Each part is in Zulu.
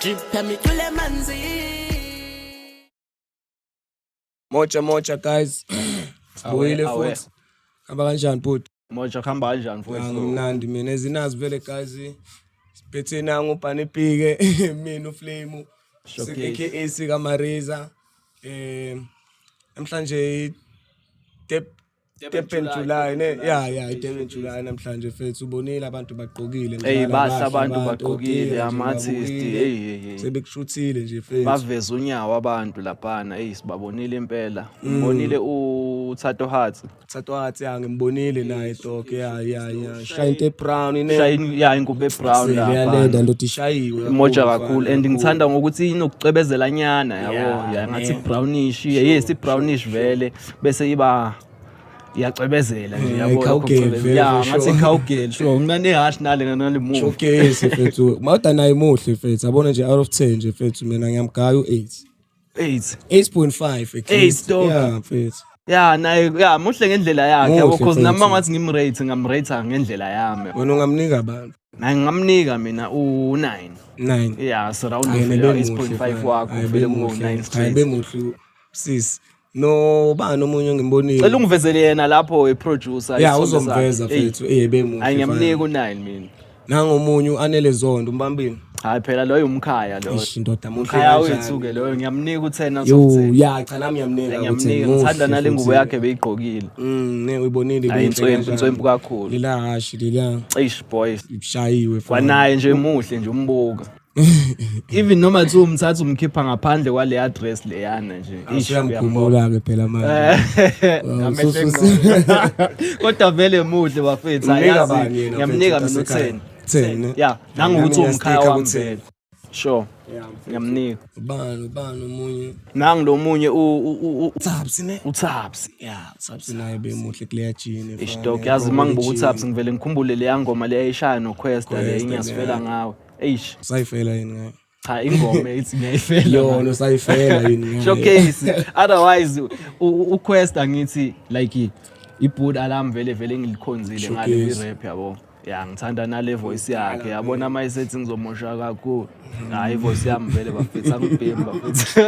Drip yami icwile emanzini. Moja moja guys. Sibuyile Awe, awe. futhi. Hamba kanjani bhuti? Moja, kuhamba kanjani mfowethu? Ngimnandi mina ezinazi vele guys. Siphethe nangu uPanipike mina uFlame. Showcase. AKA sika Mariza. Namhlanje Durban July ne, yeah, Durban July namhlanje mfethu, ubonile abantu bagqokile. Ey, njalo bahle abahle. Abantu bagqokile, nje ama-artist, babukile. Hey, hey, hey. Sebekushuthile nje mfethu. Baveza unyawo abantu laphana, eyi, sibabonile impela. Ngibonile uThato Hearts. Thato Hearts, ya, ngimbonile naye dog, yeah, shaya into ebrown ine. Shayini ya ingubo ebrown leyalenda lapha. ndoda ishayiwe. Moja kakhulu, kakhulu mfana, and ngithanda ngokuthi inokucwebezela nyana, yabo. Ya, ngathi brownish, yes, i brownish vele bese iba iyacwebezela nje, yabo. Lokho I-cowgirl kucwebezela. vele, Ya, for ngathi sure. cowgirl, sure. Mina nehash nale nale move. Showcase mfethu, mawuda naye muhle mfethu, yabona nje, out of 10 nje mfethu, mina ngiyamgaya u8. 8. 8.5 at Eight, least. dog. Yeah mfethu. Ya, naye ya muhle ngendlela yakhe, yabo, Muhle, cause nami mfethu. mangathi ngimrate, ngamrate ngendlela yami. Wena ungamnika abantu? Naye ngingamnika mina u9. 9. Yeah, surround Hayi, vele bemuhle, 8.5 mfana. wakho Hayi, vele kubo bemuhle. 9 Hayi, straight. bemuhle sis, no bani omunye ongimbonile? Cela ungivezele yena lapho, i-producer. Ya, Isithombe uzomveza sakhe. Eyi, mfethu, bemuhle. Hayi, ngiyamnika mfana. u9 mina. Nangomunye uAnele Zondo, umbambile? Hayi phela, loyo umkhaya loyo. Eish, indoda muhle Umkhaya kanjani. wethu ke loyo, ngiyamnika u10 out Yo, of 10. ya, cha, nami ngiyamnika u-10, Ngiyamnika, muhle ngithanda nale ngubo futhi. yakhe beyigqokile. Ne, uyibonile Hayi, ibinhle inswempu, kanjani. inswempu kakhulu. Lela hashi lela. Eish boys. Ibishayiwe mfana. Kwanaye nje muhle nje umbuka. Even noma kuthiwa umthatha umkhipha ngaphandle kwale address leyana nje. Eish, Usuyamkhumula ke phela manje. Ngamehlo engqondo. Kodwa vele muhle bafethu. Umnika Ayazi, bani yena, ngiyamnika mfethu, mina asekhaya? u10. 10, ne? Yeah, nangokuthi Nami umkhaya ngiyastika wami ku-10. vele. Sure. Ngiyamnika. Ubani omunye? Nangu lo munye Thabs ne? uThabs. Yeah, Thabs naye bemuhle kuleya jean. Eish dog, yazi mangibuka uThabs ngivele ngikhumbule leya ngoma leya ayishaya noQuesta le, Questa, "Ngiyasifela leya. Ngawe." Eish, Usayifela yini ngayo? Cha, ingoma ethi ngiyayifela. Yona usayifela yini ngayo? Showcase, otherwise uQuesta ngithi like ibhood alarm vele vele ngilikhonzile ngale Showcase. kwi-rap, yabo. Ya, ngithanda nale voice yakhe, yabona, uma esethi "Ngizomosha kakhulu", hayi, ivoice yami vele bafethu, angibhemi bafethu,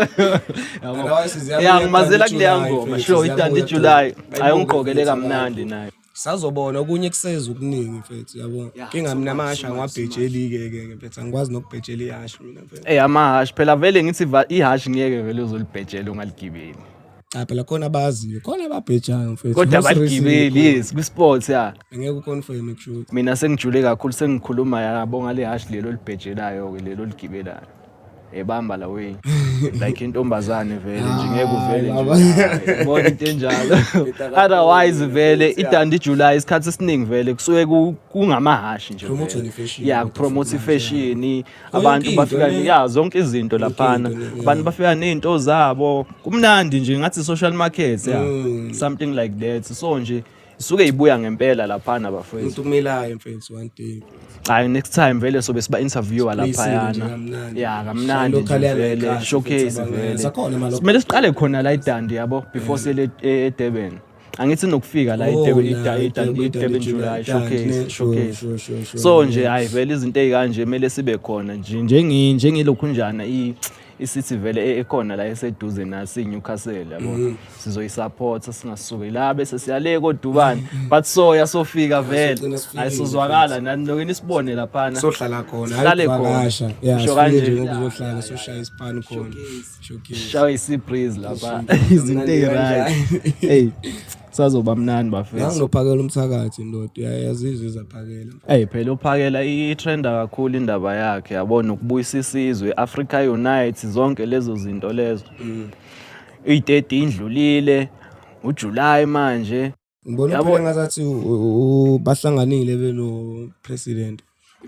yabo. Otherwise ziyabuya Ya, ngimazela iDundee kuleya July, ngoma, mfethu, sure, iDundee ziyabuya July. July. Hayi, ungigqokele Mfethu, kamnandi naye. Sazobona okunye kuseza okuningi mfethu, yabo. Kinga mina amasha angiwabhejeli ke ke mfethu, angikwazi nokubhejela ihashi mina mfethu. Ey, amahashi phela vele ngithi ihashi ngeke vele uzolibhejela ungaligibeli. Cha phela, khona abaziyo, khona ababhejayo mfethu. Kodwa Horse racing abaligibeli, yes, kwi-sport, ya. Angeke uconfirm kushuthi. Mina sengijule kakhulu, sengikhuluma, yabo, ngale hashi lelo olibhejelayo ke, lelo oligibelayo ebamba la way like intombazane vele nje, ngeke uvele nje yabona into enjalo. Otherwise vele iDundee July isikhathi esiningi vele kusuke kungamahashi nje Promote vele. ne-fashion, Ya, kodwa promote futhi ifashion, abantu into, bafika ne? ya, zonke izinto laphana, into, ne, yeah. abantu bafika nezinto zabo, kumnandi nje, ngathi social market, ya, something like that. So nje isuke ibuya ngempela laphana bafethu. Umuntu kumelayo mfethu one day. Hayi, next time vele sobe siba interviewer Sibuyisile nje laphayana. kamnandi. Ya, kamnandi Local nje yala vele ekhaya, showcase futhi vele. Sakhona ama-local. Simele siqale khona la iDundee, yabo, before sele eDurban. Angithi nokufika la Oh, eDurban, la, iDundee, iDurban July Dundee, showcase, ne? Sure, showcase. sure. So nje hayi vele, izinto ezikanje kumele sibe khona nje, njengilokhunjana isithi vele ekhona la eseduze nasi iNewcastle, yabo, sizoyisupport, singasuki la bese siyale koDubane, but so yasofika vele. Sogcina sifikile. Ayisozwakala nani lokho nisibone laphana. Sohlala khona. Sihlale khona. Ayivakasha ya. Usho Sifike kanje. nje ngokuzohlala, soshaya isipani khona, showcase. Shawe isi-breeze lapha, izinto ey'right. Hey, sazoba mnandi bafethu. Nanginophakela umthakathi ndoda, uyayazizwa izaphakela. Ey phela, uphakela i-trenda kakhulu indaba yakhe, yabona, ukubuyisa isizwe, Africa Unite, zonke lezo zinto lezo. I-30 indlulile, uJuly manje. Ngibona Yabo. phela ngazathi bahlanganile beno president.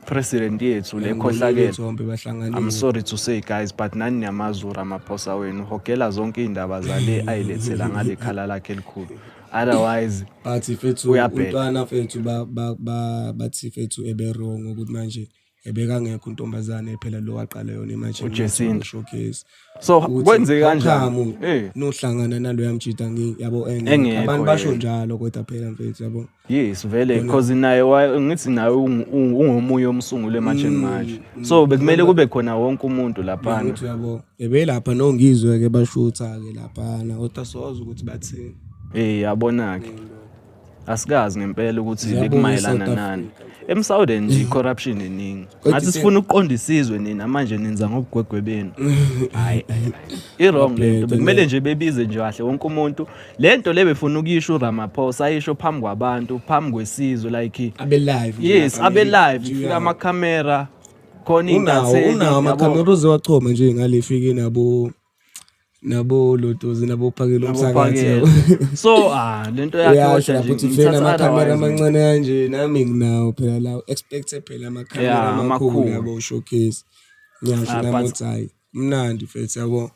President yethu le Ngibonile khohlakele. iy'thombe bahlanganile. I'm sorry to say guys, but nani niyamazi uRamaphosa wenu, hogela zonke iy'ndaba zale ayilethela ngale khala lakhe elikhulu. Otherwise Bathi fethu uyabheda. Umntwana fethu bathi fethu ebe wrong ukuthi manje Ebekangekho untombazane phela lo waqala yona i-March and March uJacinta. showcase. So Ukuthi kwenzeke how kanjani? come nohlangana naloya mjita yabo engekho. Engekho Abantu basho yena. njalo kodwa phela mfethu yabo. Yes vele because naye ngithi naye ungomunye omsunguli eMarch and March. So bekumele kube khona wonke umuntu laphana. Ukuthi yabo ebelapha nongizwe ke bashutha ke laphana kodwa soza ukuthi bathini. Yabona ke. Asikazi ngempela ukuthi Ziyabonga bekumayelana i-South nani. Africa. EMsawudeni nje i-corruption iningi. Kodwa Ngathi sifuna ukuqonda isizwe nina manje nenza ngobugwegwe benu. Hayi hayi. I-wrong lento. Bekumele nje bebize nje kahle wonke umuntu. Lento le befuna ukuyisho uRamaphosa ayisho phambi kwabantu, phambi kwesizwe like Abe live. nje yes, lapha, abe live, nje, kufika yeah. amakhamera khona Unawo iy'ntatheli, unawo yabo. amakhamera uze wachoma nje ngale fike nabo lotozi nabo phakela umsakathi Abophakela. yabo. So ah lento yakhe Uyasho kodwa lapho nje uthi fena ngithatha amakhamera otherwise. amancane kanje nami nginawo phela lawo expect phela amakhamera Yeah, amakhulu amakhulu. yabo showcase. Ngiyasho Ah, nami but- ukuthi hayi mnandi mfethu yabo.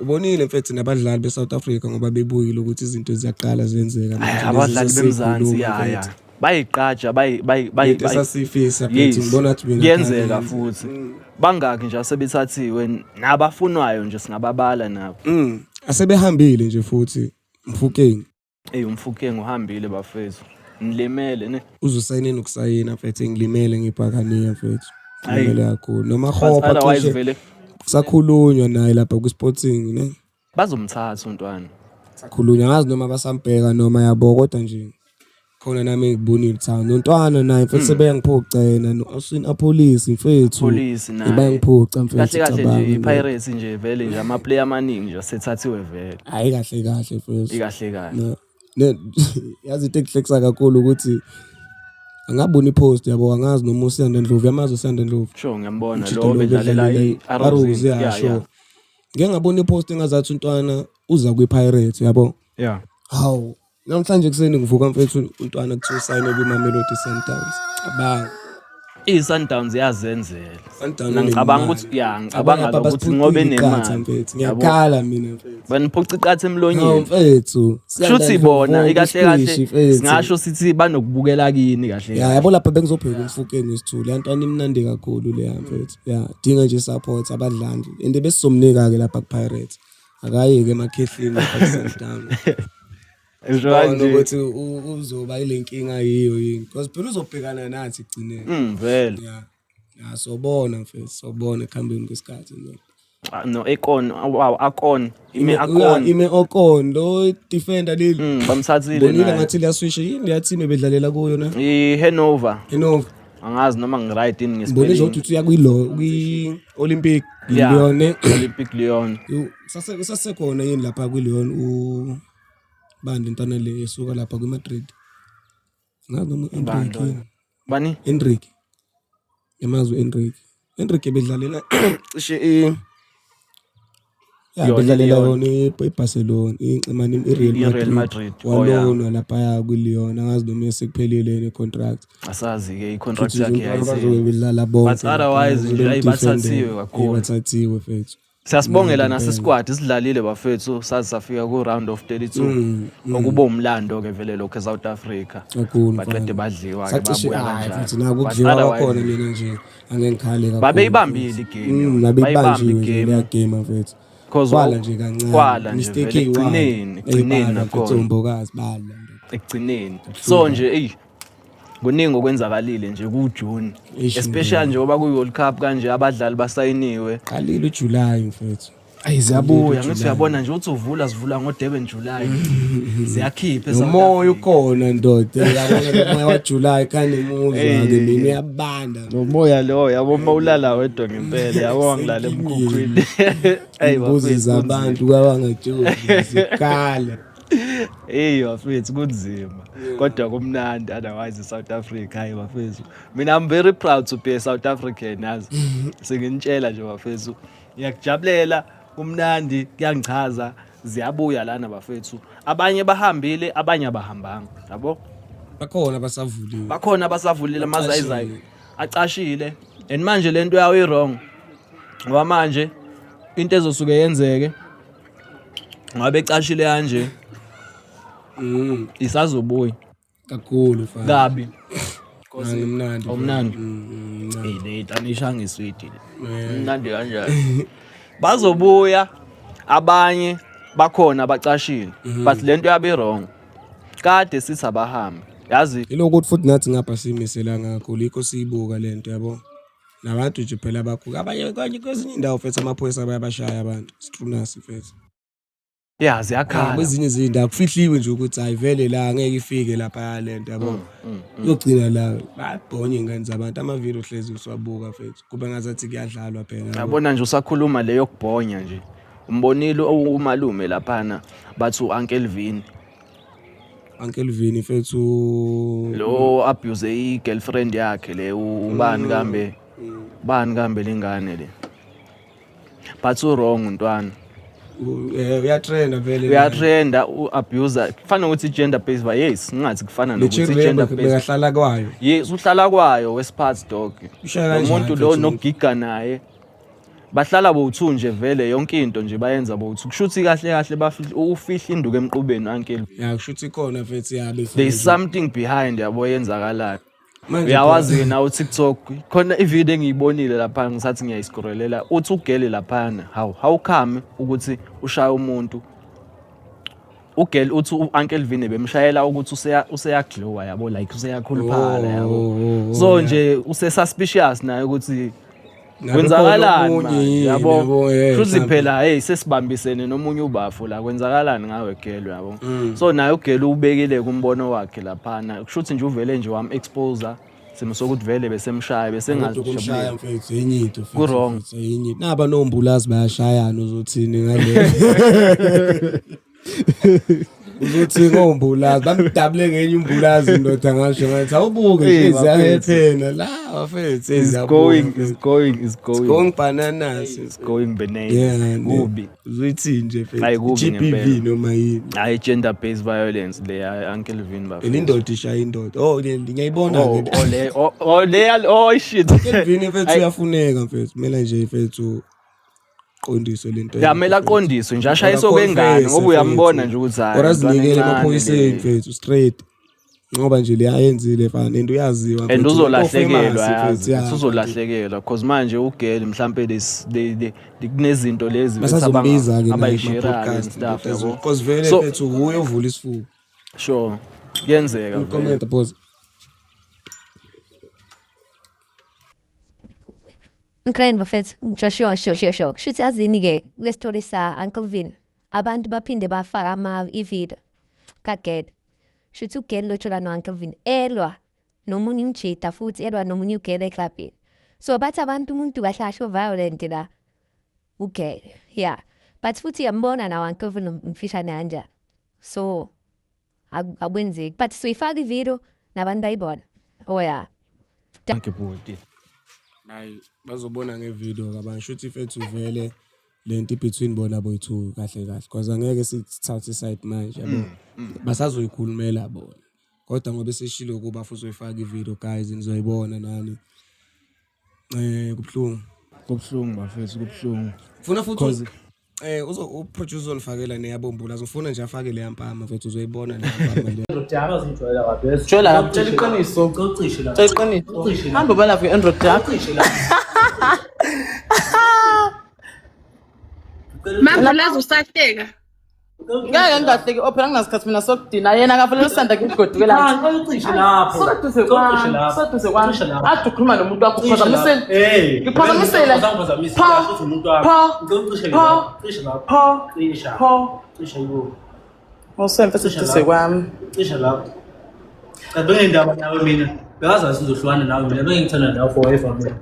Ubonile mfethu nabadlali be-South Africa ngoba bebuyile ukuthi izinto ziyaqala ziyenzeka manje, Ay, abadlali lezi beMzansi esesiyikhuluma, ya ya mfethu. bayiqaja bayi bayi bayi Into esasiyifisa mfethu, Yes. ngibona ngathi mina Kuyenzeka khani. futhi bangaki nje asebethathiwe nabafunwayo nje singababala nabo. Asebehambile nje futhi Mfukeng. Ey uMfukeng uhambile bafethu, nilimele ne. Uzosayina nokusayina mfethu, ngilimele ngibhakaniya mfethu. Ayi. Ngilimele kakhulu. Noma But Hopa otherwise cishe vele kusakhulunywa naye lapha ku-Sporting ne. Bazomthatha untwana. Sakhulunywa ngazi noma basambheka noma yabo kodwa nje khona nami engibonile ukuthi hawu nontwana naye mfethu sebeyangiphuca yena no-Oswin Appollis mfethu. Appollis naye. Bayangiphuca mfethu. Kahle kahle nje cabanga. i-Pirates nje vele nje ama-player amaningi nje asethathiwe vele. Hayi kahle kahle mfethu. Ikahle kahle. Yazi into engihlekisa kakhulu ukuthi angabona i-post yabo angazi noma uSiyanda Ndlovu yamazi uSiyanda Ndlovu. Sure ngiyambona Umjita lo lo bedlalela obedlalela i-Arrows. i-Arrows, yeah, Yeah, sure. yeah. Ngike ngabona i-post engazathi untwana uza kwi-Pirates yabo. Yeah. Hawu, namhlanje ekuseni ngivuka mfethu untwana kuthiwa usayine kwi-Mamelodi Sundowns. Cabanga. I-Sundowns yazenzela. Sundowns Mina ngicabanga inemali. ukuthi ya ngicabanga Cabanga ukuthi ngoba basiphucile iqatha enemali. mfethu. Yabo. Ngiyakhala mina mfethu. Baniphuca iqatha Hawu emlonyeni. mfethu. Shuthi bona ikahle kahle singasho sithi banokubukela kini kahle. Ya yabo lapha bengizobheka uMfukeng wesithuli. Yantwana imnandi kakhulu leya mfethu. Ya dinga nje support abadlali. And besizomnika ke lapha ku-Pirates. Akayeke emakhehleni lapha ku-Sundowns. Nje Bona kanje. ukuthi uzoba ile nkinga yiyo yini. Because phela uzobhekana nathi ekugcineni. Vele. Ya. Ya sobona mfethu, sobona ekuhambeni kwesikhathi nje. Ah, no Akon, wow Akon, ime Akon. Ime Okon lo defender leli. Bamthathile Bonile naye. ngathi liyaswisha yini leya team ebedlalela kuyo na? I-Hanover. Hanover. Angazi noma ngi-right yini Ngibone nge-spelling. nje ukuthi uya kwi-Lo kwi-Olympic Yeah, Lyon. Eh? Olympic Lyon. Usasekhona yini lapha kwi-Lyon u bani lentwana le esuka lapha kwi-Madrid? Ngazi noma u-Endrick yini. Bani? Endrick. Yamazi u-Endrick. Endrick ebedlalela cishe i Ya Yona bedlalela i-Lyon. yona i-Barcelona, inximani i-Real I-Real Madrid. Madrid. Oh, yeah. Walonwa laphaya kwi-Lyon, angazi noma sekuphelile yini i-contract. Asazi-ke i-contract Futhi yakhe nje yayiseni. bazobe bedlala bonke. But otherwise nje, Bazobe ayi, bemdefendela. bathathiwe kakhulu. Eh, bathathiwe mfethu. Siyasibongela nasi squad sidlalile bafethu saze safika ku round of 32. Okuba umlando ke vele lokho eSouth Africa. Kakhulu, Baqede mfana. badliwa ke Sacishe babuya hayi kanjalo. futhi naku But kudliwa otherwise, kwakhona mina nje angeke ngikhale kakhulu. Babeyibambile igame yona. Babeyibanjiwe Bayibamba nje igame. leya game mfethu. Cause Kwala nje kancane. Kwala nje Mistake vele eyi-one. ekugcineni, ekugcineni Eyibala nakhona. mfethu uMbokazi bala. Ekugcineni. So nje eyi kuningi okwenzakalile nje kuJune. Eish, Especially njengoba kuyi-World Cup kanje abadlali basayiniwe. Qalile uJuly mfethu. Ayi ziyabuya ngithi uyabona nje uthi uvula sivula ngoDurban July. Ziyakhipha eSouth Nomoya Africa. ukhona ndoda. Uyabona lo moya waJuly khanemuzwa ke mina uyabanda. Nomoya lo yabo uma ulala wedwa ngempela yabo ngilala emkhukhwini. Ey Imbuzi bafethu. zabantu kwabangajozi zikhala. Hey bafethu kunzima kodwa kumnandi otherwise eSouth Africa. Hayi bafethu mina I'm very proud to be a South African yazi. Senginitshela nje bafethu ngiyakujabulela kumnandi kuyangichaza ziyabuya lana bafethu. Abanye bahambile abanye abahambanga yabo. Bakhona basavulile. Bakhona abasavulile amazayizayi acashile and manje lento yawo i-wrong ngoba manje into ezosuke yenzeke ngoba becashile kanje isazobuya Kakhulu mfana. kabi. Ngimnandi. Awumnandi? Mm, Hey, le itanisha ngeswidi le. Mnandi kanjani? Bazobuya abanye bakhona abacashile but lento yabe wrong. Kade sithi abahambe. Yazi Ilokuthi futhi nathi ngapha siyimiselanga kakhulu yikho siyibuka lento yabo. Nabantu nje phela abakhulu abanye kanye kwezinye indawo mfethu amaphoyisa bayabashaya abantu. Sitrunasi mfethu. ya ziyakhala. Kwezinye izindawo kufihliwe nje ukuthi hayi vele la ngeke ifike lapha lento yabo. Yogcina la babhonya ingane zabantu amavidiyo hlezi usiwabuka mfethu. Kube ngazathi kuyadlalwa phela. Yabo. Yabona nje usakhuluma leyo kubhonya nje. Umbonile umalume laphana bathi uUncle Vin Uncle Vini mfethu lo abuse i-girlfriend yakhe le ubani kambe bani kambe lengane le. But u-wrong ntwana. Uyatrenda vele. Uyatrenda u-abuser kufana nokuthi i-gender based yes ngingathi kufana Le nokuthi cherry i-gender based bekahlala kwayo. Yes uhlala kwayo wesiphathi dog. Ushaya Lo kanjani muntu lo mfethu? nokugiga naye bahlala bowu-two nje vele yonke into nje bayenza bowu-two kusho ukuthi kahle kahle ufihla induku emqubeni uncle. Ya kusho ukuthi ikhona mfethu yabe There is something behind yabo yenzakalayo. Manje Uyawazi-ke nawe uTikTok khona ividiyo engiyibonile laphana ngisathi ngiyayiscrollela uthi ugele laphana hawu how come ukuthi ushaya umuntu ugel uthi u-Uncle Vin bemshayela ukuthi useyaglowa yabo like useyakhuluphala yabo Oh, oh, so yeah. nje use-suspicious naye ukuthi Ngabe kwenzakalani khona omunye manje yini, yabo yabo, eh, shuthi mhlambe. phela hey sesibambisene nomunye ubafo la kwenzakalani ngawe girl yabo Mm. so naye ugel ubekile kumbono wakhe laphana kushuthi nje uvele nje wam expose simo sokuthi vele besemshaya Kodwa ukumshaya besengajabulile mfethu enye into mfethu, Ku-wrong. mfethu, enye into. Naba nombulazi bayashayana uzothini ngale. Uzothi ngombulazi bamdabule ngenye umbulazi indoda ngasho ngathi awubuke Hey, nje bafethu. ziyahephena la bafethu is going is going is going going bananas. Is going bananas. Yeah, Kubi. Uzoyithini nje Hayi, mfethu? kubi GBV ngempela. noma yini. Hayi gender based violence le ya Uncle Vin bafethu. And indoda ishaya indoda. Oh, ngiyayibona Oh, ke. oh le oh, oh le oh shit. Uncle Vin mfethu Hayi. uyafuneka mfethu. Kumele nje mfethu qondiswe lento. Ya kumele aqondiswe nje ashayise okwengane ngoba uyambona nje ukuthi hayi. Or azinikele intwana emaphoyiseni encane le. mfethu straight. Ngoba nje le ayenzile fana and uyaziwa And mfethu. uzolahlekelwa Ofamous, yazi mfethu, ya. ukuthi uzolahlekelwa because manje ugirl mhlampe kunezinto lezi Basazombiza ke abayisherayo and stuff yabo. Because vele So- mfethu uye ovula isifuba. Sure. Kuyenzeka vele. Comment pause. Ngikreni bafethu, ngisho sho sho sho. Kushuthi yazini-ke kule story sa Uncle Vin. Abantu baphinde bafaka ama ividiyo kaGed. Shuthi uGed lotshola no-Uncle Vin elwa nomunye umjita futhi elwa nomunye ugel eklabhini. So bathi abantu umuntu kahle kahle o-violent la uGed. Yeah. But futhi uyambona nawo Uncle Vin umfishane kanjani. So akwenzeki. But soyifaka ividiyo nabantu bayibona. Oh yeah. Thank you bhuti. Hayi bazobona ngevideo kabantu shuthi mfethu vele lento between bona boyi-two kahle kahle because angeke sithathe side manje yabo basazoyikhulumela bona kodwa ngoba eseshilo ukuba futhi uzoyifaka ivideo guys nizoyibona nani kubuhlungu Kubuhlungu bafethu kubuhlungu. funa futhi uzo uproducer uzonifakela neyabombula azofuna nje afake leya mpama mfethu uzoyibona leya mpama le Tshela la, tshela iqiniso. Tshela iqiniso. Hamba balapha i-Android yakho. Mambulazi usahleka. Ngeke ngingahleki oh phela nginasikhathi mina sokudina yena akafanele usanda kugodukela. Soduze kwami, soduze kwami. Ade ukhuluma nomuntu wakho uphazamisele. Ngiphazamisele. Pho. Pho. Pho. Pho. Pho. Usemfe seduze kwami. Cishe lapho. Cha bengendaba nawe mina. Bengazazi sizohlukana nawe mina bengithanda nawe forever mina.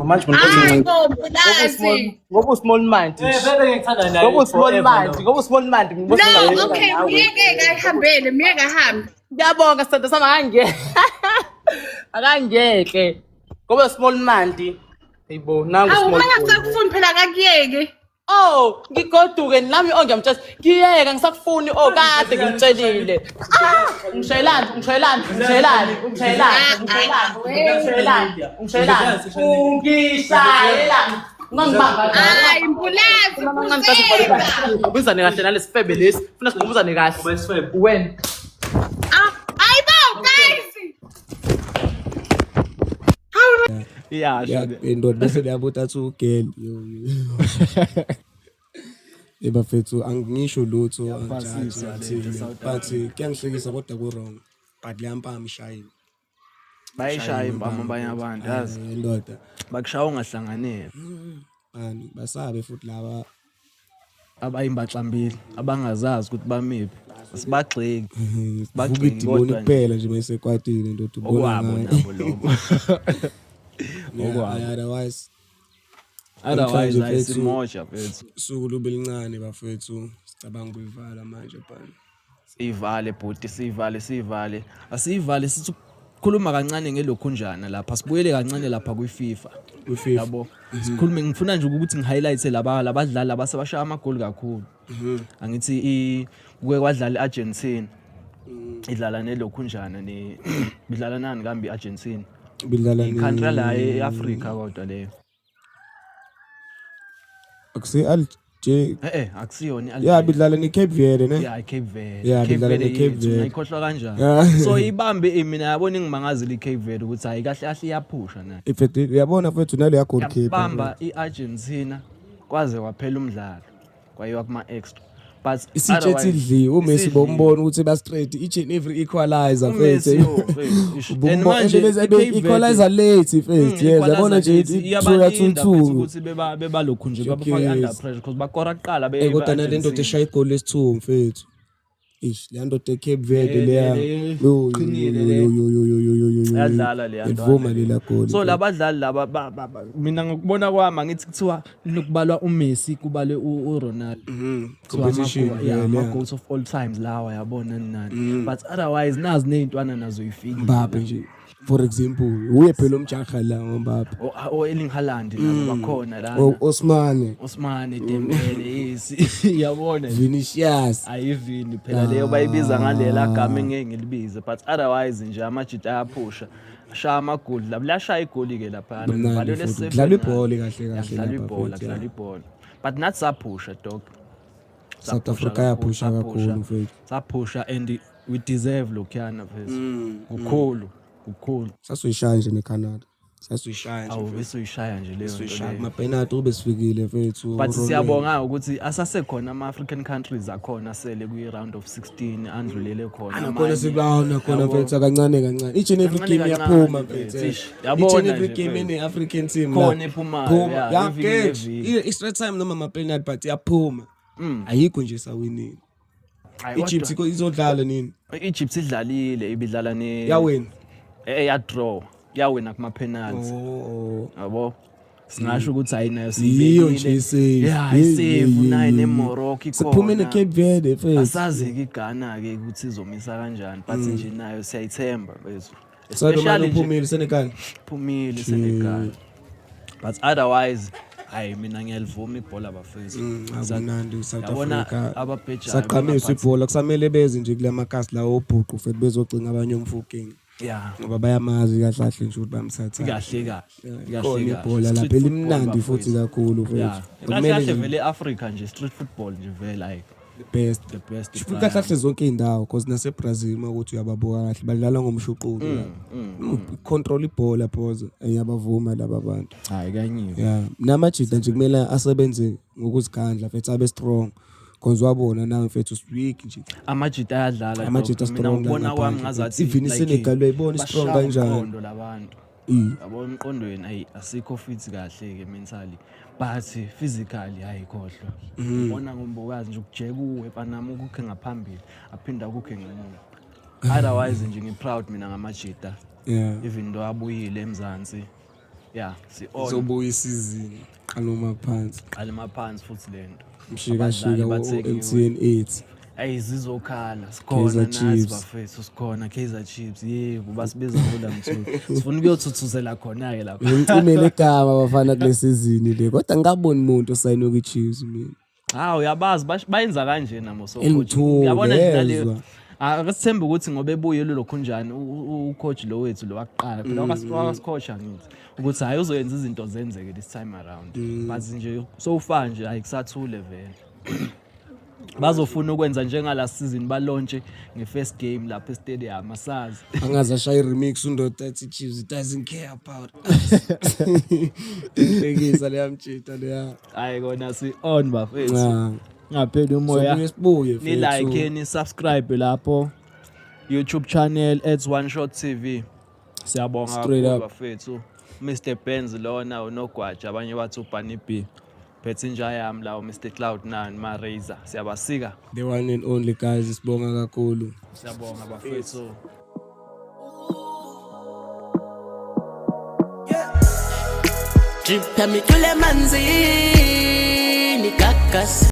Manje mina Hayi bo Mbulazi. ngoba usmall mind. Eh bebe ngithanda nawe. Ngoba usmall mind, ngoba usmall mind ngibona No, okay, myeke ayihambele, myeke ahambe. Ngiyabonga sithando sami akangeke. Akangeke. Ngoba small mind. Hayibo nangu Awu small. uma boy. ngasakufuni phela akakuyeke. Oh, ngigoduke nami oh ngiyamtshela. Ngiyeke ngisakufuni oh kade ngimtshelile. Ah, ungishayelani, ungishayelani, ungishayelani, ungishayelani, ungishayelani, ungishayelani, ungishayelani. Ungangibamba. Hayi Mbulazi, khuzeka. Ubizane kahle nalesifebe lesi. Funa siqhubuzane kahle. Wena. Ah, Hayi bo guys. Iyasho Ya, le. indoda bese liyabuta athi ugirl. Yo, yo. Eh bafethu angisho lutho Iyaphasisa angijaji le nto angithini, e-South but Africa. kuyangihlekisa kodwa ku-wrong. But leya mpama ishayile. Bayishaya impama abanye abantu yazi. Eh, indoda. Bakushaya ungahlanganeli. Bani basabe futhi laba Abayimbaxambili abangazazi ukuthi bamiphi. Sibagxeki. vuka Sibagxeki idimoni kodwa nje kuphela nje mayisekwatile ndoda ubona okwabo ngayo. nabo lokho. Yeah, Okwabo. otherwise Otherwise Namhlanje mfethu, ayisimosha mfethu. usuku lube lincane bafethu sicabanga ukuyivala manje bani. Siyivale bhuti, siyivale, siyivale. Asiyivale sithi ukukhuluma kancane ngelokhunjana lapha. Sibuyele kancane lapha kwi-FIFA. Kwi-FIFA. Yabo. Sikhulume ngifuna nje ukuthi ngihighlight laba labadlali abasebashaya amagoli kakhulu. Angithi i kuke kwadlala iArgentina. Idlala nelokhunjana ne idlala nani kambi iArgentina. Bidlala ne I-country la e-Africa kodwa leyo. Akusi Alger. Eh eh akusiyona Yeah, i-Algeria. bidlala ne Cape Verde ne. Yeah, iCape Verde. Yeah, Cape bidlala Verde ne-Cape yethu, Verde. Ngayikhohlwa kanjani. Yeah. So ibambe mina yabona ingimangazile iCape Verde ukuthi hayi kahle kahle iyaphusha nayo. Ifethu uyabona mfethu naleya goalkeeper. Yabamba iArgentina kwaze kwaphela umdlalo. Kwayiwa kuma extra. But Isitshe otherwise- idliwe uMessi isidliwe. bombona ukuthi ba straight each and every equalizer uMessi, mfethu. yo, mfethu, ish. And Ubumbo- manje and bese i-Cape Verde- equalizer late mfethu. Yes, yabona nje equalizer late, iyabalinda mfethu 2-2. ukuthi beba bebalokhu nje babafake Showcase. under pressure because bakora kuqala be Eh kodwa nale ndoda eshaya igoli lesithu mfethu. Ish, le ndoda eCape Verde Le- leya. le- Yo, yo, qinile yo, le. yo, yo, yo, yo, yo, yo, yo. Yadlala leya ntwana Livuma le. lela goli. So labadlali laba mina ngokubona kwami angithi kuthiwa nokubalwa uMessi kubalwe uRonaldo. Kuthiwa Competition yeah, vele, ama yeah. goats of all times lawa yabona nani. But otherwise nazi nezintwana nazo ifikile. Mbappe nje for example, uye phela umjaha la ngoMbappe. O Erling Haaland nabo bakhona lana. Osmane, Osmane Dembele yes. Yabona nje. Vinicius. Ayivini phela leyo bayibiza ngalela gama engeke ngilibize but otherwise nje amajita ayaphusha. Ashaya amagoli labo lashaya igoli ke lapha. Kumnandi futhi. Kudlalwa ibhola kahle kahle Kudlalwa lapha ibhola, futhi, kudlalwa yeah. ibhola. But nathi saphusha dog. South Saphusha Africa kakhulu, yaphusha kakhulu mfethu. Saphusha and we deserve lokhuyana mfethu. Kukhulu, kukhulu. Sasuyishaya nje neCanada. Sasuyishaya nje. Awu mfethu. bese uyishaya nje leyo nto Sasuyishaya leyo. kuma penalty ube sifikile mfethu. But Ronaldo. siyabonga ukuthi asasekhona ama-African countries akhona sele kwi-round of 16 andlulele khona. Nakhona amanye. sibawo nakhona Yabo. mfethu kancane kancane. Each and every Kancane game kancane, iyaphuma mfethu. mfethu. Ish, Each yabona and every nje, game mfethu. ene-African team. Khona la. ephumayo, Phuma. yeah, Ya, iviki get. neviki. Extra time noma ama-penalty but iyaphuma. Ayikho nje sawinile. Hayi, Egypt kodwa- izodlala nini? I-Egypt idlalile ibidlala ne Yawina. Eh yadraw. Yawina kuma penalty. Oh. Yabo. Singasho ukuthi ayinayo Yiyo nje isave. Yeah, Hey, isave hey, nayo hey, neMorocco ikhona. Siphume neCape Verde mfethu. Asazi-ke iGhana ke ukuthi izomisa kanjani but nje nayo siyayithemba mfethu. Sadio Mane Especially nje uphumile Senegal. phumile Senegal. But otherwise hayi mina ngiyalivuma ibhola bafethu. Akumnandi South Yabona Africa. ababhejayo Saqhamiswa bangaphathi- ibhola kusamele beze nje kula makasi lawo obhuqu futhi bezocinga abanye omfukeng. Yeah. Ngoba bayamazi kahle kahle nje ukuthi bamthatha. Kahle kahle. Kahle Khona kahle. ibhola Street lapha football elimnandi futhi bafethu. kakhulu mfethu. Yeah. Kahle Kumele kahle nje vele eAfrica nje street football nje vele like the best. the best. Futhi kahle kahle zonke iy'ndawo cause naseBrazil uma kuthi uyababuka kahle badlala ngomshuqulo lapha. Control ibhola phoza iyabavuma laba bantu. Hayi kanyiwe. Yeah, namajita nje kumele asebenze ngokuzikhandla mfethu abe strong. Cause wabona nawe mfethu weak nje. Amajita ayadlala. Amajita dog. Mina strong ngokubona la kwami ngaphandle. ngazathi Even like, iSenegal uyayibona i-strong bashaya kanjani. umqondo labantu. Yabo emqondweni ayi asikho fit kahle ke mentally but physically hayi khohlwa. Ubona ngombokazi nje ukujeka uwe Panama ukukhe ngaphambili aphinda ukukhe ngemuva. Otherwise nje ngi-proud mina ngamajita. Yeah. Even though abuyile eMzansi. Yeah, si on. Izobuya isizini. Qaluma phansi. Qala emaphansi futhi lento. Mshikashika Abadlali bathengiwe. o-MTN 8. Ayi zizokhala sikhona Kaizer nathi Chiefs. bafethu sikhona Kaizer Chiefs yebo basibiza ngola mthuthu sifuna ukuyothuthuzela khona ke lapha Ngicimele igama bafana kule sizini le kodwa ngingaboni umuntu osayinwe kwi-Chiefs mina. hawu uyabazi bayenza kanje namo so L2 coach uyabona nje nale ngezwa. akasithembe ukuthi ngoba ebuye lokhunjani ucoach lo wethu lo wakuqala phela wakasicoach angithi ukuthi hayi uzoyenza izinto zenzeke this time around but nje so far nje ayikusathule vele. Bazofuna ukwenza njengala season, balontshe nge-first game lapha e-stadium, asazi. Angaze ashaya i-remix undoda athi Chiefs it doesn't care about us. Inhlekisa leya mtshita leya. Hayi kona, si-on bafethu. Cha. Ngapheli umoya. Sobuye sibuye Ni-like, mfethu. ni-subscribe lapho YouTube channel at One Shot TV. Siyabonga Straight kakhulu up. bafethu. Mr Benz lona unogwaja, abanye bathi uBunny B. Phethe inja yami lawo, Mr Cloud 9 Ma Razor, siyabasika. The one and only guys, sibonga kakhulu. Siyabonga bafethu. Drip yami kule manzini gagas.